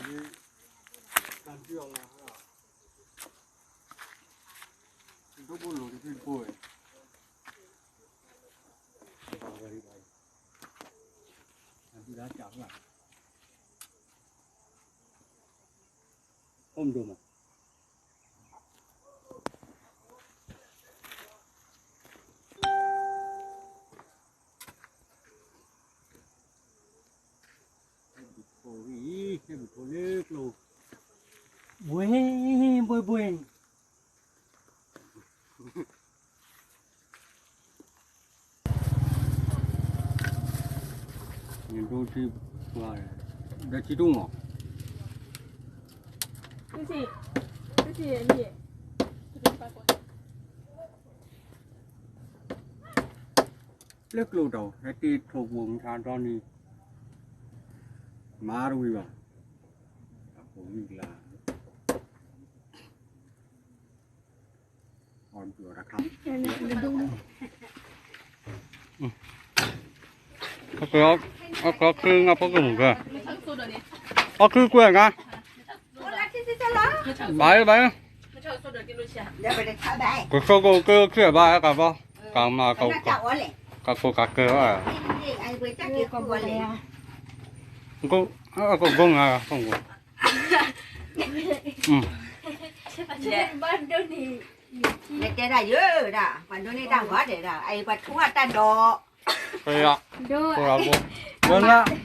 တၢ်ဒုးအီၤလီၤ, ဒိၣ်ဘိလိၤတဒုၣ်တဘိဝဲ, တၢ်ဒုးတၢ်ကၢ်ဖျၢၣ်, အိၣ်မဒိၣ်မး ဟဲဘုးဖိလၢ, ဟဲဘုးဖိလၢကျိ, ဘှ့ဘှ့ဘှ့, နဒိၣ်ထံပှၤ, ဒီးထံတူၢ်မး, လၢကျိတီၤ ဟဲတ့ထိၣ်ပူၤမဆါဒီနံၤ, မၤတဝံၤဘၣ်, အဖိမုၣ်ကျါ, အီၣ်ဒူၣ်အီၣ်တခါ, အီၣ်ခုငါဖိကမုၣ်က, အီၣ်ခုကွဲးငါ, ဘၣ်ဘၣ်, ကဆိကအိၣ်က့ၤအိၣ်ခုဘၣ်ကဘီ, ကမၤက, ကကိးကကဲ, က, ကကိးကဂီၢ်, လဲၤတဲဒၣ်ယဲဒၣ် ပှၤဒိးန့ၢ်တၢ်ဂီၤဒဲးဒၣ် အအံၤပှၤထူဝၣ်တၢ်ဒီး,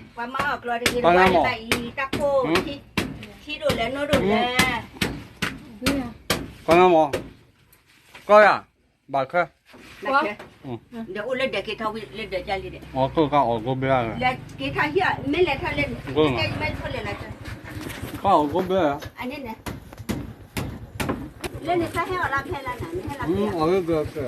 ပှၤမၤအီၣ်ကျီတဂ့ၤတဘၣ်အံၤ တၢ်ခိၣ်, ထံဒိၣ်လဲၣ်နိဒိၣ်လဲၣ်, ကီနမး, ကီယၤ, ဘၣ်ခဲ, ဒီးအိၣ်လၢဒဲးက့ၤထီၣ်ဝံၤလၢဒဲးကၢ်လံဒဲး, ကီၢ်ကီၢ်အီၣ်ကိးဘ့ၣ်, က့ၤထီၣ်ဟံၣ်မ့ၢ်လဲၤထီၣ်လၢ, မ့ၢ်လဲၤထီၣ်လၢ, ကီၢ်အီၣ်ကိးဘ့ၣ်, လၢန့ၣ်တၢ်ဟဲအီၣ်လၢဖဲလၢနၤန့ၣ်ဟဲလၢဖဲ, အီၣ်ဂ့ၤကဲ,